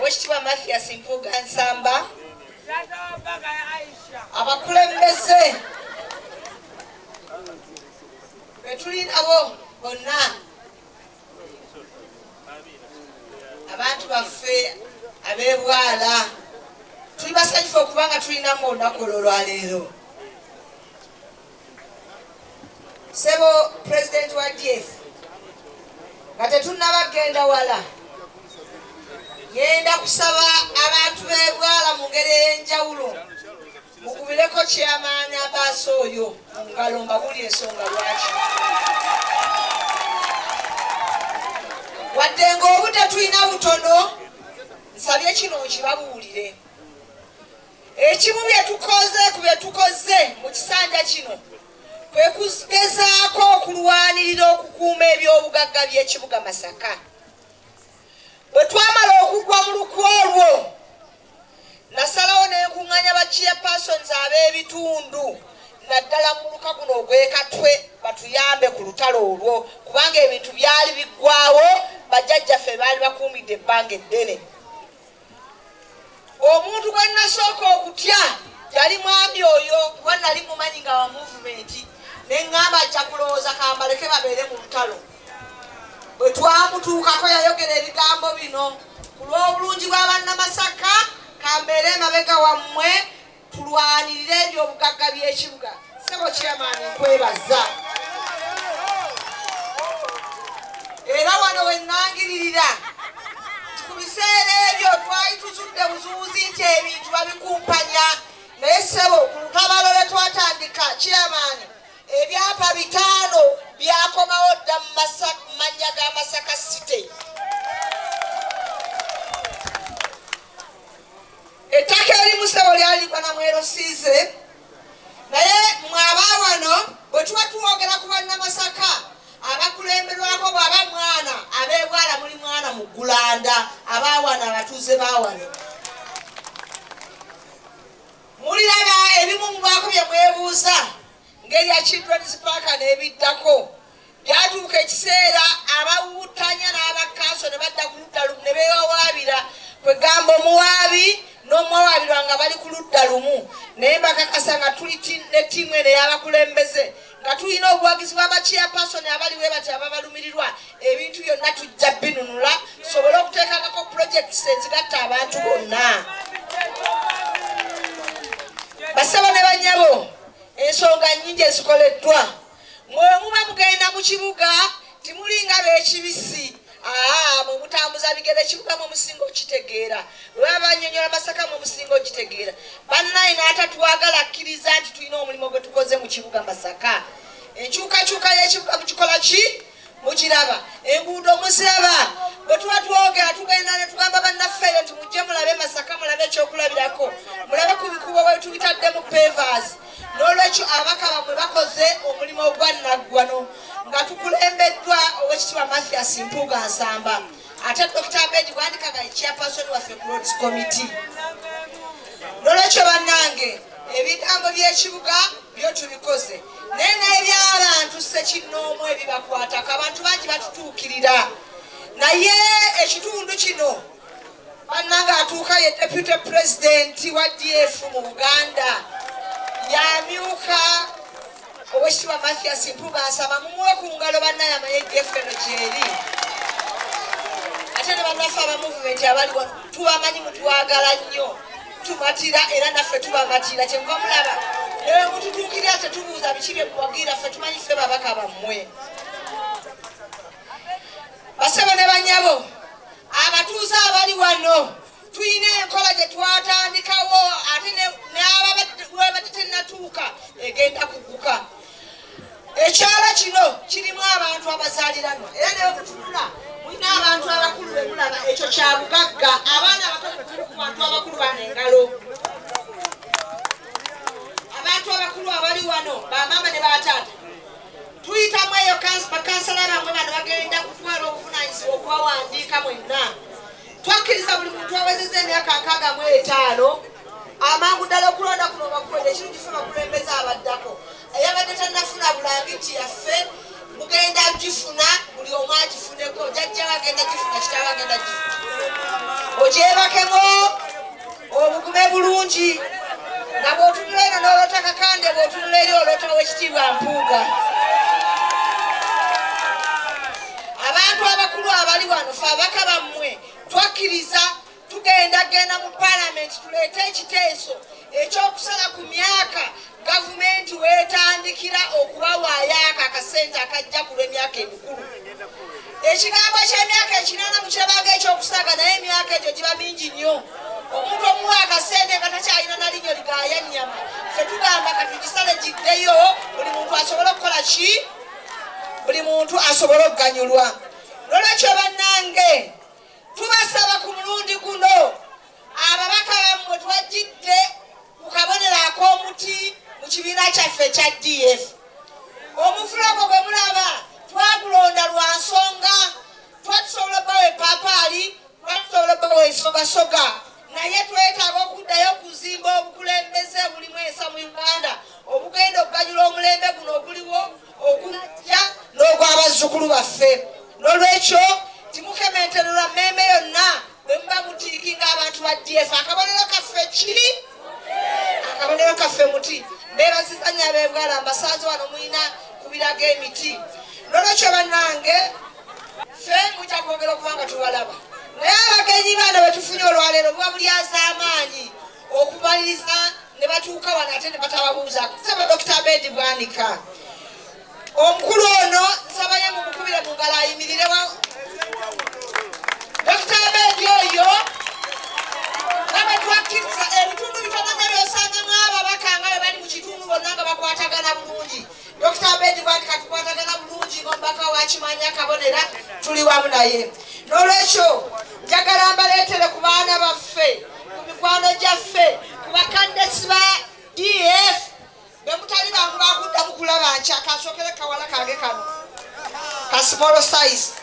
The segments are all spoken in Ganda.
Owekitiibwa Mathias Mpuuga Nsamba, abakulembeze betuli nabo bonna, abantu baffe ab'ebwala, tuli basanyufu okubanga tulinamu olunaku olwo olwaleero. Sebo Pulezidenti wa DF, nga tetunnaba kugenda wala, ngenda kusaba abantu b'ebwala mu ngeri ey'enjawulo mukubireko Chairman Abaasi oyo mu ngalo, mbabuli ensonga lwaki. Wadde ng'obudde tulina butono, nsabye kino nkibabuulire. Ekimu bye tukoze ku bye tukoze mu kisanja kino kwe kugezaako okulwanirira okukuuma ebyobugagga by'ekibuga Masaka. Bwe twamala okugwa mu lukwe olwo, nasalawo ne nkuŋŋaanya ba chairpersons ab'ebitundu naddala mu muluka guno ogw'e Katwe batuyambe ku lutalo olwo, kubanga ebintu byali biggwawo bajjajjaffe baali bakuumidde ebbanga eddene. Omuntu gwe nasooka okutya yali mwami oyo, kuba nali mumanyi nga wa movement, ne ŋŋamba ajja kulowooza kambaleke babeere mu lutalo. Bwe twamutuukako yayogera ebigambo bino: ku lw'obulungi bwa Bannamasaka kambeere emabega wammwe tulwanirire ebyobugagga by'ekibuga. Ssebo Chairman, nkwebaza, era wano we nnangiririra nti ku biseera ebyo twali tuzudde buzuuzi nti ebintu babikumpanya, naye ssebo ku lutabalo lwe twatandika, Chairman, ebyapa 5 byakomawo dda mu mannya ga Masaka City. Ettaka erimu ssebo lyaligwa na mwerosiize, naye mwe abaawano bwe tuba tuwogera ku Bannamasaka abakulemberwako bw'aba mwana ab'ebwala muli mwana mu Ggulanda, abaawano abatuuze baawano muliraba ebimu mubaako bye mwebuuza ng'erya Children's Park n'ebiddako. Byatuuka ekiseera abawuutanya n'abakkanso ne badda ku ludda lumu ne beewawaabira, kwegamba omuwaabi n'omuwawaabirwa nga bali ku ludda lumu, naye mbakakasa nga tuli ne ttiimu eno ey'abakulembeze, nga tulina obuwagizi bw'abachairperson abali we bati ababalumirirwa, ebintu byonna tujja binunula tusobole okuteekangako projects ezigatta abantu bonna. Basebo ne bannyabo, ensonga nnyingi ezikoleddwa. Mwe muba mugenda mu kibuga timulinga b'ekibisi, mwe mutambuza bigere, ekibuga mwe musinga okitegeera. Bwe baba bannyonnyola Masaka mwe musinga okitegeera. Bannaye n'atatwagala akkiriza nti tulina omulimu gwe tukoze mu kibuga Masaka. Enkyukakyuka y'ekibuga mukikola ki? Mukiraba, enguudo muziraba. Bwe tuba twogera tugenda ne tugamba bannaffe eyo nti mujje mulabe Masaka, mulabe ekyokulabirako, mulabe ku bikubo bwe tubitaddemu pavers. N'olwekyo ababaka bammwe bakoze omulimu ogwa nnaggwano nga tukulembeddwa Owekitiibwa Mathias Mpuuga Nsamba, ate Dr. Abed Bwanika nga ye chairperson waffe ku Roads Committee. N'olwekyo bannange, ebigambo by'ekibuga byo tubikoze, naye n'ebyabantu ssekinnoomu ebibakwatako abantu bangi batutuukirira, naye ekitundu kino bannange atuuka ye deputy president wa DF mu Buganda, yamyuka Owekitiibwa Mathias Mpuuga Nsamba. Mumuwe ku ngalo bannaye, amanye DF eno gyeri. Ate ne bannaffe aba movement abali wano tubamanyi, mutwagala nnyo, tumatira era naffe tubamatira. Kyenva mulaba newe mututuukirira tetubuuza biki bye muwagira, ffe tumanyi ffe babaka bammwe. Basebo ne banyabo abatuuze abali wano, tulina enkola gye twatandikawo, ate n'ababadde tennatuuka egenda kuguka. Ekyalo kino kirimu abantu abazaaliranwa, era naye mutunula mulina abantu abakulu be mulaba, ekyo kya bugagga. Abaana abato ku bantu abakulu bano engalo, abantu abakulu abali wano, bamaama ne bataata, tuyitamu eyo bakansala bammwe bano bagenda kutwala obuvunaanyizibwa okubawandiika mwenna. Twakkiriza buli muntu awezezza emyaka 65 amangu ddala okulonda kuno bakuwedde. Ekirungi ffe bakulembeze abaddako eyabadde tannafuna bulangiti yaffe Mugenda gifuna, buli omu agifuneko. Jajja agenda gifuna, kitaawe agenda gifuna. Ogyebakemu, obugume bulungi, nga bw'otunula eno n'olota Kakande, bw'otunula eri olota Owekitiibwa Mpuuga. Abantu abakulu abali wano, fe abaka bammwe twakkiriza tugenda genda mu Paalamenti tuleete ekiteeso ekyokusala ku myaka gavumenti weetandikira okubawaayo ako akasente akajja ku lw'emyaka emikulu. Ekigambo ky'emyaka 80 mukirabanga ekyokusaaga, naye emyaka egyo giba mingi nnyo. Omuntu omuwa akasente nga takyalina na linnyo ligaaya nnyama. Ffe tugamba katugisale giddeyo, buli muntu asobole okukola ki? Buli muntu asobole okuganyulwa. Nolwekyo bannange, tubasaba ku mulundi guno ababaka bammwe twajjidde ku kabonero ak'omuti mu kibiina kyaffe ekya DF. Omufulogo gwe mulaba twagulonda lwa nsonga. Twatusobola obbawa epaapaali, twatusobola obbawa ensogasoga, naye twetaaga okuddayo okuzimba obukulembeze obulimu ensa mu Uganda, obugenda okuganyula omulembe guno oguliwo, ogujja n'ogw'abazzukulu baffe. N'olwekyo timukementererwa mmeeme yonna bwe muba mutiikinga abantu ba DF. Akabonero kaffe ki? Akabonero kaffe muti. Mbeebaziza nnyo ab'ebwala, mbasanze wano mulina kubiraga emiti. N'olwekyo bannange, ffe mujja kwongera okuba nga tubalaba, naye abagenyi baana betufunye olwaleero buba bulyazaamaanyi okumaliriza ne batuuka wano ate ne batababuuza. Saba Dr. Abedi Bwanika omukulu ono, nsabaye mumukubire mu ngalo ayimirirewa. Dr. Abedi oyo nga bwe twakkiriza ebitundu bitono nnyo byosangamu ababaka nga bwe bali mu kitundu bonna nga bakwatagana bulungi. Dr. Abedi Bwanika tukwatagana bulungi ng'omubaka wakimanya kabonera, tuli wamu naye. N'olwekyo njagala mbaleetere ku baana baffe, ku mikwano gyaffe, ku bakandesi ba DF be mutali bangu bakuddamu kulaba nkya. Kasookere kawala kange kano ka small size,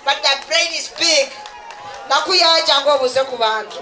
but the brain is big. Nakuyanja ng'obuze ku bantu.